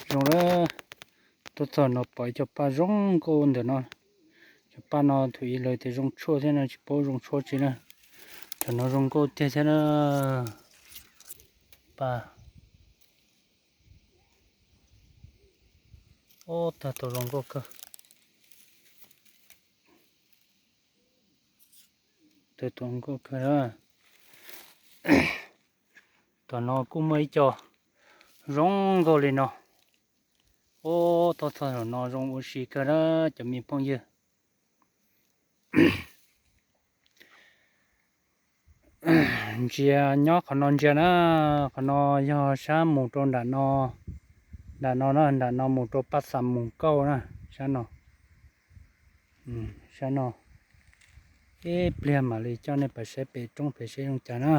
Zoo na, tuaj txog no pom ib co paj zoo nkauj ntawm no. Cov paj no thaum ub lawv tias zoo tshuaj thiab no tsis paub zoo tshuaj tsi na. Cov no zoo nkauj tiag thiab na. Paj, ub, tag tau zoo nkauj kawg. Tau zoo nkauj kawg na. Tom no kuj muaj ib co zoo nkauj li no. Ub, tuaj txog tom no zoo ua si kawg na cov me phooj ywg. Ntsia nyob qhov no ntsia na, qhov no yog sab mus rau nram no, nram no na, nram no mus rau Paj Xam Mus Kauj na, sab no. Sab no, ib pliag mam li coj nej pais saib pem roob pem seb zoo cas na.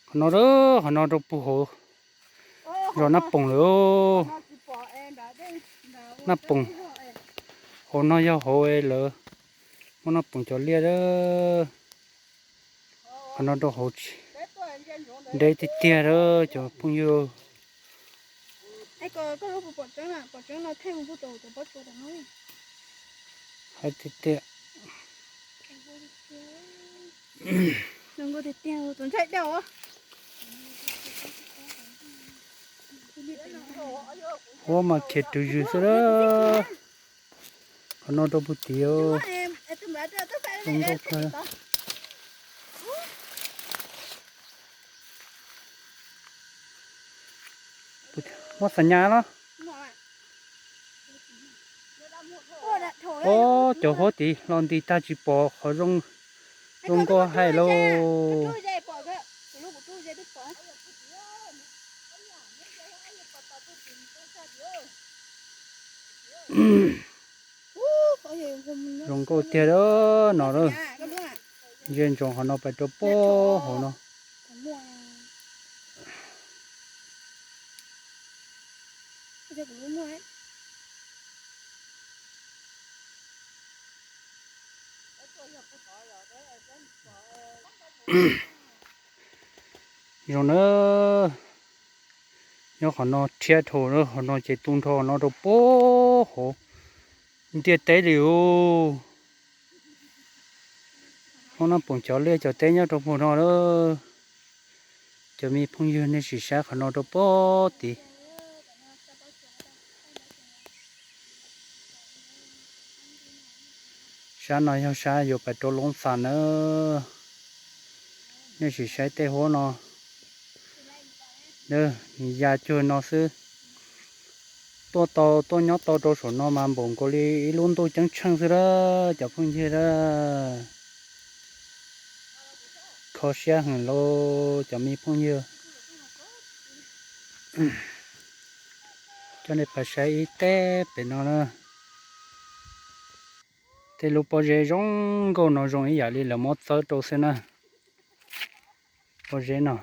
Qhov no, qhov no rau puag hauv zos Naj Poom lawm. Naj Poom, hauv no yog hauv lawv muab Naj Poom cov liaj. Qhov no rau hauv, deb tiag tiag lawm cov phooj ywg. Hais tiag tiag. Huab mas khiav rwg rwg xwb lawm. Qhov no rau puag tid, zoo nkauj kawg. Muab xas nyas los. Ob, cov huab tid los nti tag tsis pom qhov zoo, zoo nkauj hais lauj. Zoo nkauj tiag no lawm. Ntsia ntsoov qhov no pais rau puag hauv no. Zoo na, nyob qhov no rhiab dhau, qhov no ces tu nrho no rau puag hauv ntiaj teb li os. Muab Naj Poom cov liaj cov teb nyob rau puag no lawm. Cov me phooj ywg, nej sim saib qhov no rau puag tid. Sab no yog sab yuav pais rau Loob Xas nawb. Nej sim saib tej huab no, nws ya cuag no xwb. Tuaj tau, tuaj nyob tau rau saum no mas npaum nkaus li ib lub ntuj ceeb tsheej xwb lawm cov phooj ywg lawm. Kho siab heev lauj cov me phooj ywg. Coj nej pais saib ib teb pem no na. Tej lub pob zeb zoo nkauj no zoo ib yam li lawv muab txawb rau xwb na. Pob zeb no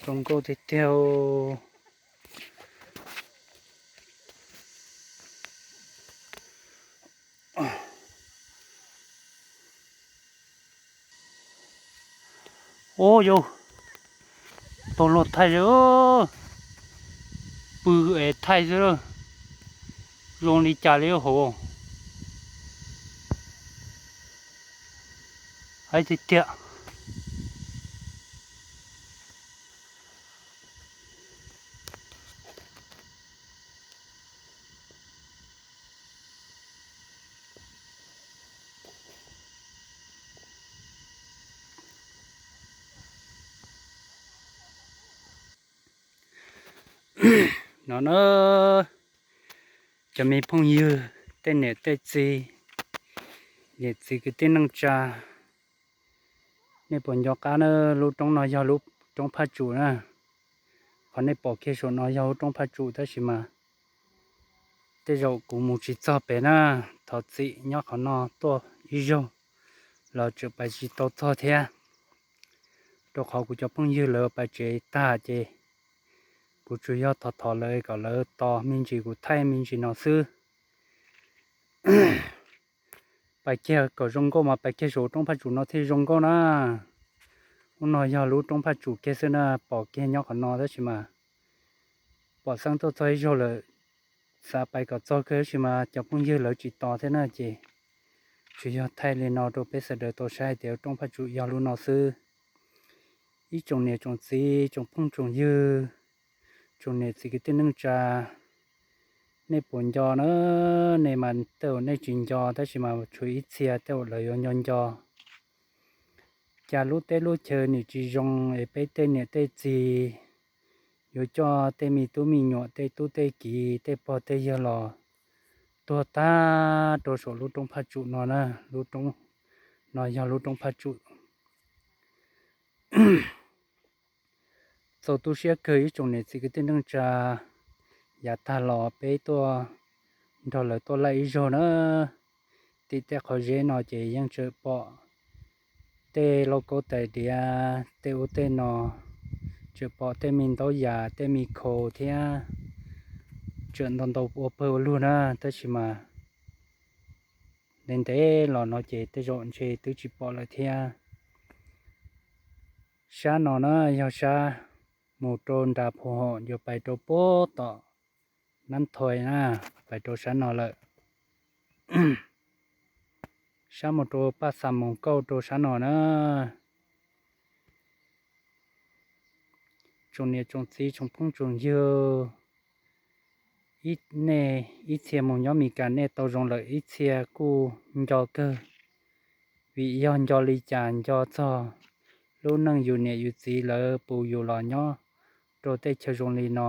zoo nkauj tiag tiag. Ub yau, tau luag thaij li, pw es thaij xwb, zoo li cas li hauv. Laib tiag tiag. No na, cov me phooj ywg, tej niam tej txiv, niam txiv kwv tij neej tsa, nej puas nco qab na? Lub roob no yog lub roob Phaj Tsum na. Qhov nej pom kiag saum no yog lub roob Phaj Tsum, tab sis mas tej zaum kuv mus tsis txog pem na. Thov txim, nyob qhov no tuaj ib zaug los tseem pais tsis tau txog thiab, rau qhov kuv cov phooj ywg lawv pais tsev tag ces kuv tsuas yog thov thov lawv kom lawv tos me ntsis kuv thaij me ntsis no xwb. Pais kiag kom zoo nkauj mas pais kiag saum roob Phaj Tsum no thiaj zoo nkauj na. Ub, no yog lub roob Phaj Tsum kiag xwb na, pom kiag nyob qhov no tab sis mas pom xeeb tuaj txog ib zaug lawm, xav pais kom txog kawg tab sis mas cov phooj ywg lawv tsis tos thiab na ces tsuas yog thaij li no rau peb sawv daws tau saib hais tias roob Phaj Tsum yog lub no xwb. Ib tsoom niam tsoom txiv, tsoom phooj tsoom ywg, tsoom niam txiv kwv tij neej tsa, nej puas nco na? Nej mas tej zaum nej tsis nco tab sis mas tshuav ib txhia tej zaum lawv yuav nco nco. Cas lub teb lub chaw nim tsis zoo es peb tej niam tej txiv yuav coj tej me tub me nyuam, tej tub tej kiv, tej pog tej yawg los tuag tag rau saum lub roob Phaj Tsum no na. Lub roob no yog lub roob Phaj Tsum. Txaus tu siab kawg ib tsoom niam txiv kwv tij neej tsa, yav tag los peb tuaj nrog lawv tuaj laij ib zaug na. Tim tej qhov zeb no ces yeej tseem pom tej lauj kaub tais diav tej ub tej no, tseem pom tej me ntaub yas tej me khau thiab, tseem ntau ntau ua pawg ua lug na, tab sis mas ntev ntev los no ces tej zaum ntshe twb tsis pom lawm thiab. Sab no na yog sab mus rau nram Phu Haum yuav pais rau puag tom Nab Thoi na, pais rau sab no lawm. Sab mus rau Paj Xa Moos Kauj rau sab no na. Tsoom niam tsoom txiv tsoom phooj tsoom ywg, ib nej ib txhia mus nyob Mes Kas nej tau zoo lawm, ib txhia kuj nco kawg, vim yog nco li cas nco txog lub neej yus niam yus txiv lawv puv yus los nyob rau tej chaw zoo li no.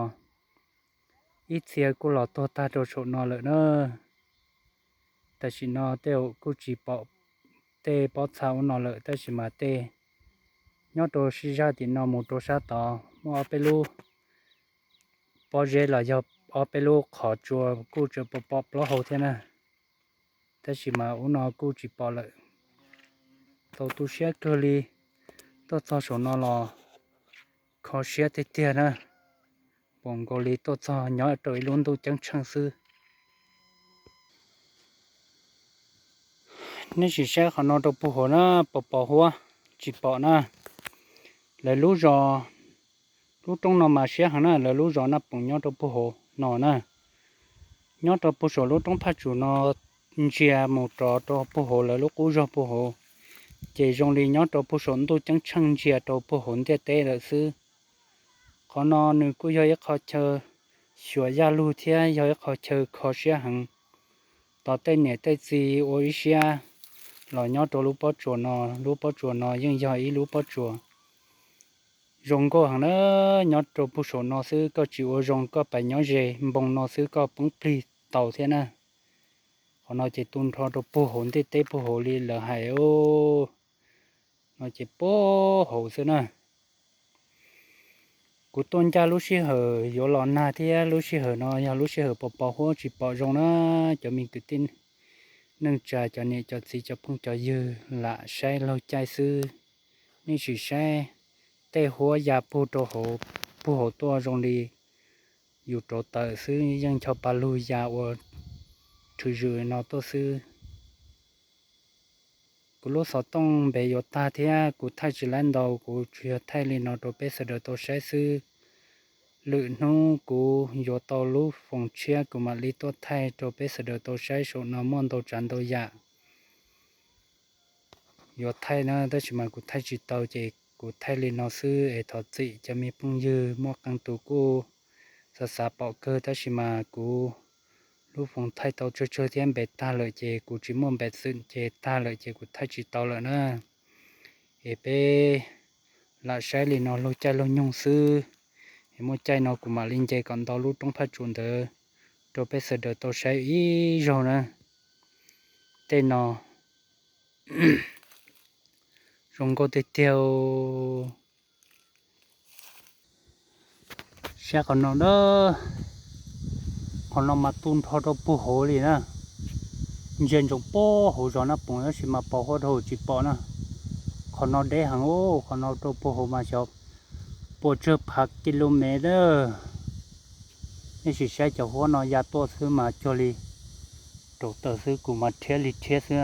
Ib txhia kuj los tuag tag rau saum no lawm na. Tam sim no tej zaum kuj tsis pom tej pob txha ub no lawm, tab sis mas tej nyob rau sib zaj tim no mus rau sab tod muaj ob peb lub pob zeb los yog ob peb lub qhov tsua kuj tseem pom pom plaub hau thiab na. Tab sis mas ub no kuj tsis pom lawm. Txaus tu siab kawg li, tuaj txog saum no los kho siab tiag tiag na. Pom nkaus li tuaj txog nyob rau ib lub ntuj ceeb tsheej xwb. Nej sim saib qhov no rau puag hauv na, pos pos huab tsis pom na. Lawv lub zos, lub roob no mas siab heev na, lawv lub zos Naj Poom nyob rau puag hauv no na. Nyob rau puag saum lub roob Phaj Tsum no ntsia mus rov rau puag hauv lawv lub qub zog puag hauv, ces zoo li nyob rau puag saum ntuj ceeb tsheej ntsia rau puag hauv ntiaj teb lawm xwb. Qhov no nws kuj yog ib qho chaw xyuas yaj lug thiab yog ib qho chaw kho siab heev. Tos tej niam tej txiv ua ib siab los nyob rau lub pob tsuas no, lub pob tsuas no yeej yog ib lub pob tsuas zoo nkauj heev na. Nyob rau puag saum no xwb koj tsis ua zoo koj pais nyob ze npoo no xwb koj poob plig tau thiab na. Qhov no ces tu nrho rau puag hauv ntiaj teb puag hauv li lawv hais no ces puag hauv xwb na. Kuv tuaj ncaj lub sij hawm yuav los nag thiab lub sij hawm no yog lub sij hawm pos pos huab tsis pom zoo na. Cov me kwv tij neej tsa cov niam cov txiv cov phooj cov ywg lam saib laug caij xwb. Nej sim saib tej huab ya puag rau hauv, puag hauv tuaj zoo li yus rauv taws xwb, yeej ncho pa lug ya ua rhwm zws no tuaj xwb. Kuv lub xov tooj npe yuav tag thiab kuv thaij tsis laib ntau, kuv tsuas yog thaij li no rau peb sawv daws tau saib xwb. Lwm hnub kuv yuav tau lub foos tshiab kuv mam li tuaj thaij rau peb sawv daws tau saib, saum no muaj ntau tsav ntau yam. yuav thaij na, tab sis mas kuv thaij tsis tau ces kuv thaij li no xwb es thov txim cov me phooj ywg. Muaj qee tus kuj xav xav pom kawg, tab sis mas kuv lub foos thaij tau tsawg tsawg thiab npes tag lawm ces kuv tsis muaj npes xwm ces tag lawm ces kuv thaij tsis tau lawm na. Es peb lam saib li no luag caij luag nyoog xwb. Es muaj caij no kuv mam li nce kom ntau lub roob phaj tsum ntawd rau peb sawv daws tau saib ib zaug na. Tej no zoo nkauj tiag tiag. Saib qhov no na, qhov no mas tu nrho rau puag hauv li na. Ntsia ntsoov puag hauv zos Naj Poom tab sis mas pos huab rau hauv tsis pom na. Qhov no deb heev, qhov no rau puag hauv mas xyov puas tsawg phav ki lu mev na. Nej sim saib cov huab no ya tuaj xwb mas cuag li rau taws xwb, kuv mas rhiab li rhiab xwb.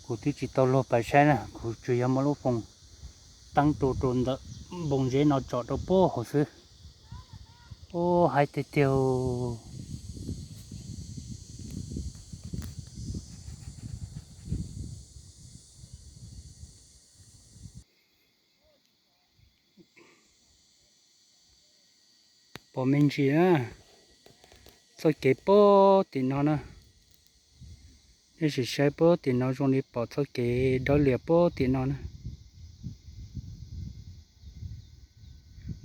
Kuv twb tsis tau luag pais saib na, kuv tsuas yog muab lub foos teeb rau rau ntawm npoo zeb no tsom rau puag hauv xwb. Ub, haib tiag tiag. Pom me ntsis na, txoj kev puag tim no na. Nej sim saib puag tim no zoo li pom txoj kev dawb lias puag tim no na.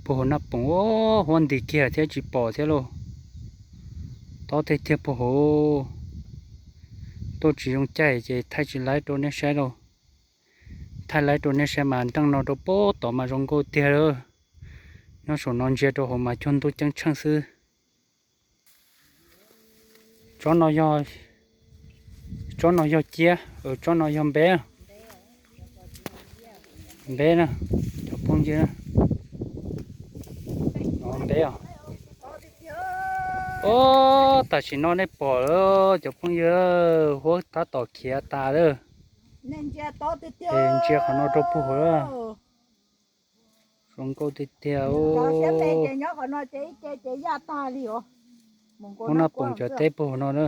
Puag hauv Naj Poom, huab nti kiag thiab tsis pom thiab lauj. Tob tiag tiag puag hauv. Tuaj tsis zoo caij ces thaij tsis laib rau nej saib lauj. Thaij laib rau nej saib mas nreej no rau puag tod mas zoo nkauj tiag lauj. Nyob saum no ntsia rau hauv mas cuag ntuj ceeb tsheej xwb. Tsob no yog, tsob no yog ciab, tsob no yog npeb. Npeb na, cov phooj ywg. Npeb os. Ob, tam sim no nej pom lawm cov phooj ywg, huab tab tom khiav tas lawm. Es ntsia qhov no rau puag hauv lawm. Zoo nkauj tiag tiag. Muab Naj Poom cov teb puag hauv no na.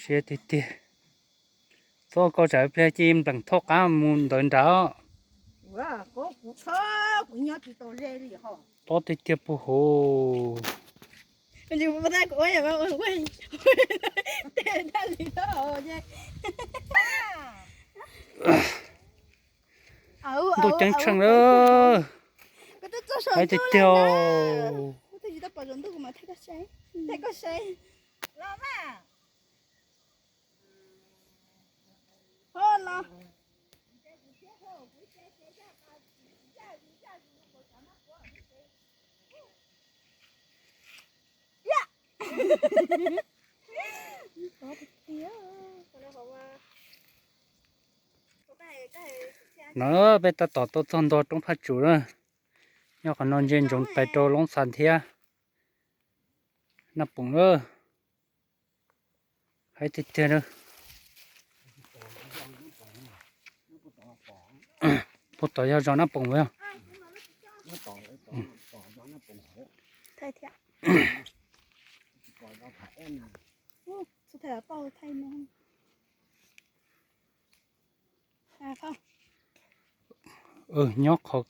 Siab tiag tiag. Txhob koj tsam pliag cia npleem thoj qab mus ntawd nrad. Tob tiag tiag puag hauv. Ntuj ceeb tsheej lawm. Haib tiag tiag. No peb tab tom tuaj txog ntua roob Phaj Tsum na. Nyob qhov no ntsia ntsoov pais rau Loob Xas thiab Naj Poom lawm. Haib tiag tiag. Puag tom yog zos Naj Poom yog. Nyob qhov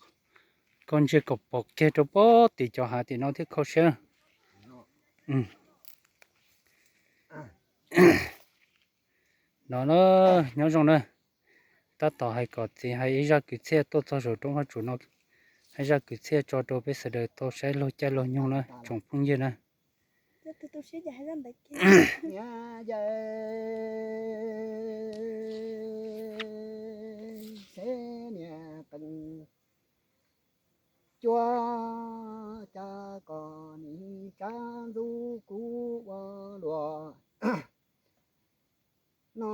koj ntsia kom pom kiag rau puag tim cov hav tim no thiab kho siab. No na, nyob zoo na. Tab tom hais kom txiv hais ib zaj kwv txhiaj tuaj txog saum roob Phaj Tsum no, hais zaj kwv txhiaj tso rau peb sawv daws tau saib luag caij luag nyoog na tsoom phooj ywg na. Niam yawg, seb niam qees cuab, cas kom nim tsa ntxub kuv ua luaj no,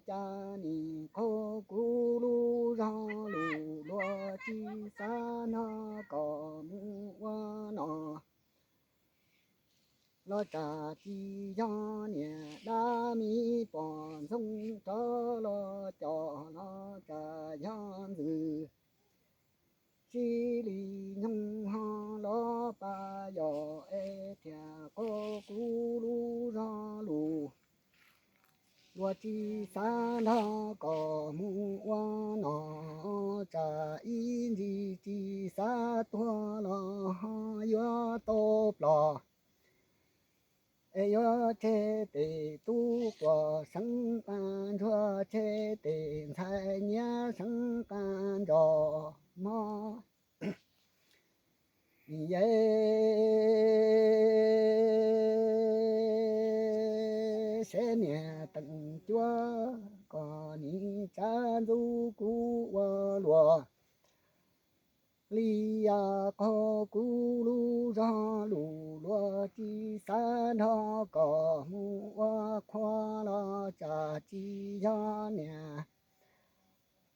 cas nim qhuas kuv lub zog lus luag tsis xav nrog kom mus ua no. Los tsam tsis yog niam dab mi pom ntxoog rov los coj, los tsam yog ntxwg tsis li nyoog ho los pab yog es thiaj qhuas kuv lub zog lus. Luag tsis xav nrog koj mus ua nom, tsam ib ntsis tsis xav tuag los ho yuav tau plom. Es yuav tseg tes tub quas seev qab ntsuag, tseg tes ntxhais nyiaj seev qab ntsoj mog. Yej, saib niam teem cuab, koj nim tsav ntxub kuv ua luaj li, yam qaug kuv lub zog lus, luag tsis xav nrog koj mus ua qhua los tsam tsis yog niam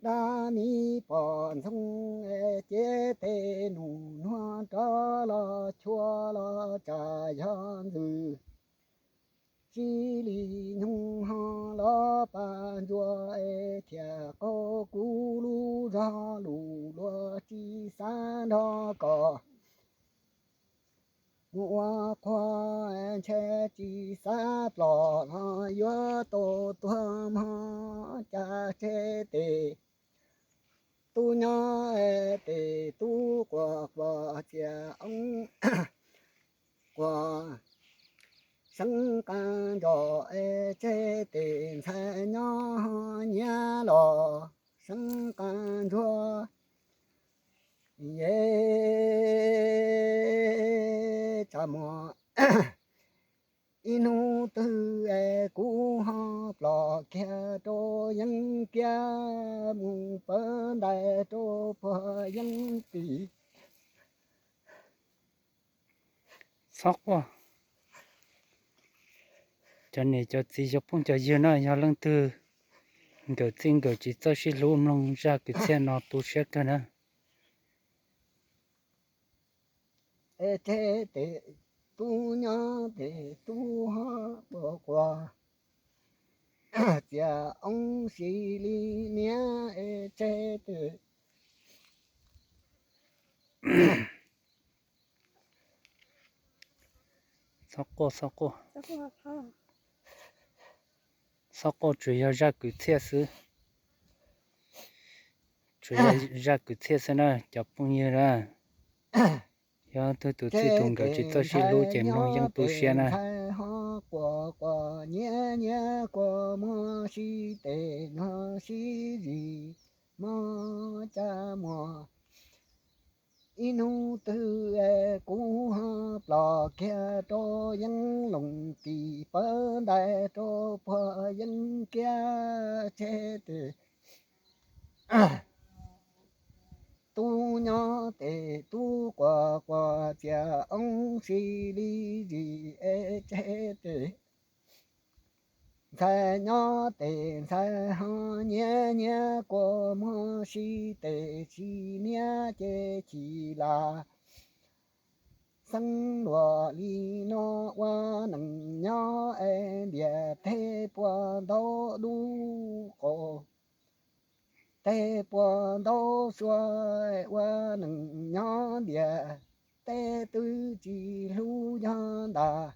dab mi pom ntxoog, es cev tes num nuag rov los chua los tsam yog ntxwg tsis li nyug ho los pab ntsuag, es thiaj qaug kuv lub zog lus, luag tsis xav nrog koj mus ua qhua, ntshe tsis xav plom los yuav tau tuag mog. Cas tseg tes tub nyob, tes tub quas quas txias oob quas seev qab ntsoj, es tseg tes ntxhais nyob nyiaj los seev qab ntsuag. Yej, tsam muaj ib hnub twg es kuv ho plom kiag rau yeeb kiab, mus pawv ntais rau puag yeeb tim. Txhob quaj. Cov niam cov txiv cov phooj cov ywg na, yog leej twg nkawm txij nkawm tsis txawj sib hlub mloog zaj kwv txhiaj no tu siab kawg na. Es tseg tes tub nyob, tes tub ho quas quas txias oob xis li niab, es tseg tes Txhob quaj, txhob quaj. Txhob quaj, tsuas yog zaj kwv txhiaj xwb. Tsuas yog zaj kwv txhiaj xwb na cov phooj ywg na. Yog twg tus txij tus nkawm tsis txawj sib hlub ces mloog yeej tu siab na. Quas quas nyiab nyiab quas muag sib tes nuag sib zis, muag cas muag ib hnub twg es kuv ho plom kiag rau yeeb loos tim pawv ntais rau puag yeeb kiab, tseg tes tub nyob, tes tub quas quas txias oob xis li zis, es tseg tes ntxhais nyob, tes ntxhais ho nyiab nyiab quas muag sib tes tsis niab ces chim lam xeeb luag li no. Ua neej nyob es ntiaj teb puas ntau dub qaum, teb puas ntau sua, ua neej nyob ntiaj teb twb tsis hlub yog ntag,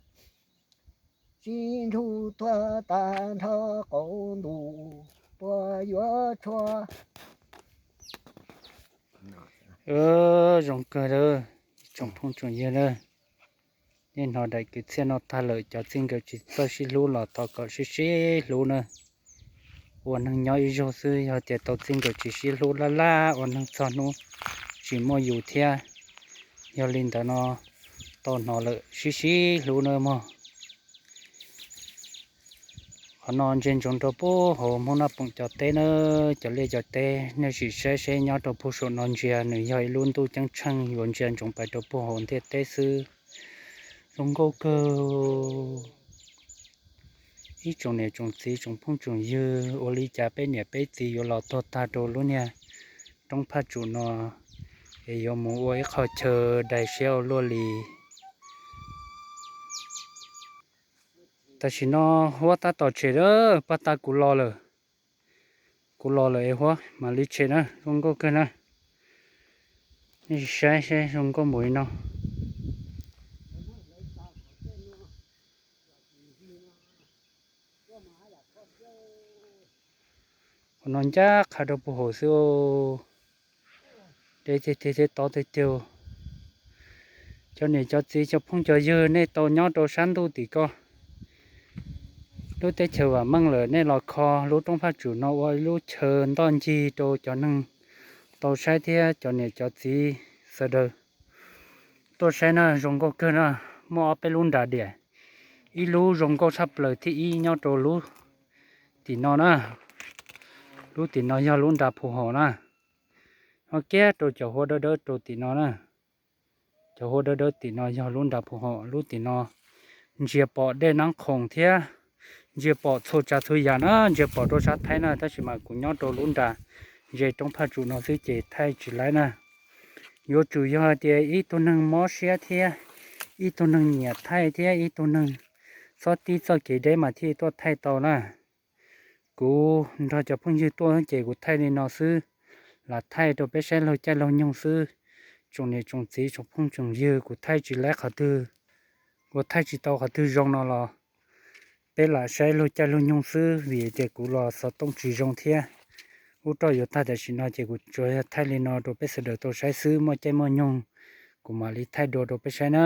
sib nrug tuag tag nrho qaum ntuj puas yuav tshua. Zoo kawg lawm, tsoom phooj tsoom ywg na. Nej hnov daim kwv txhiaj no tag lawm, cov txij nkawm tsis txawj sib hlub los thov kom sib sib hlub na. Ua neeg nyob ib zaug xwb, yog tias tau txij nkawm tsis sib hlub laj laj ua neeg txog hnub tsis muaj yus thiab. Yog li ntawd no tau hnov lawm, sib sib hlub na mog. Qhov no ntsia ntsoov rau puag hauv Hmoob Naj Poom cov teb na, cov liaj cov teb, nej sim saib seb nyob rau puag saum no ntsia nws yog ib lub ntuj ceeb tsheej yuav ntsia ntsoov pais rau puag hauv ntiaj teb xwb. Zoo nkauj kawg. Ib tsoom niam tsoom txiv tsoom phooj tsoom ywg, ua li cas peb niam peb txiv yuav los tuag tag rau lub niag roob phaj tsum no, es yuav mus ua ib qho chaw dai siab ua luaj li. Tam sim no huab tab tom tshem lawm, paj tag kuv los lawm. Kuv los lawm es huab mam li tshem na, zoo nkauj kawg na. Nej saib seb zoo nkauj npaum li no. Ua no ncaj qha rau puag hauv xwb. Deb tiag tiag thiab tob tiag tiag. Cov niam cov txiv cov phooj cov ywg nej tau nyob rau sab ntuj tim ko, lub teb chaws vam meej lawm, nej los kho lub roob Phaj Tsum no ua ib lub chaw ntoj ncig rau cov neeg tau saib thiab cov niam cov txiv sawv daws tuaj saib na. Zoo nkauj kawg na, muaj ob peb lub nras diam. Ib lub zoo nkauj tshaj plaws thib ib nyob rau lub tim no na. Lub tim no yog lub nras phu hom na. Ho kiag rau cov huab dawb dawb rau tim no na. Cov huab dawb dawb tim no yog lub nras phu hom. Lub tim no ntsia pom dej Nab Khoom thiab ntsia pom txhua tsav txhua yam na, ntsia pom rau sab Thaib na, tab sis mas kuv nyob rau lub nras ze roob Phaj Tsum no xwb ces thaij tsis laib na. Yuav tsum yog hais tias ib tug neeg mob siab thiab ib tug neeg nyiam thaij thiab ib tug neeg txhob tib txoj kev deb mas thiaj tuaj thaij tau na. Kuv nrog cov phooj ywg tuaj ces kuv thaij li no xwb, lam thaij rau peb saib laug caij laug nyoog xwb. Tsoom niam tsoom txiv tsoom phooj tsoom ywg, kuv thaij tsis laib qhov twg, kuv thaij tsis tau qhov twg zoo no los peb lam saib laug caij laug nyoog xwb, vim tias kuv los xov tooj tsis zoo thiab. Ub roj yuav tag tam sim no ces kuv tsuas yog thaij li no rau peb sawv daws tau saib xwb, muaj caij muaj nyoog kuv mam li thaij dua rau peb saib na.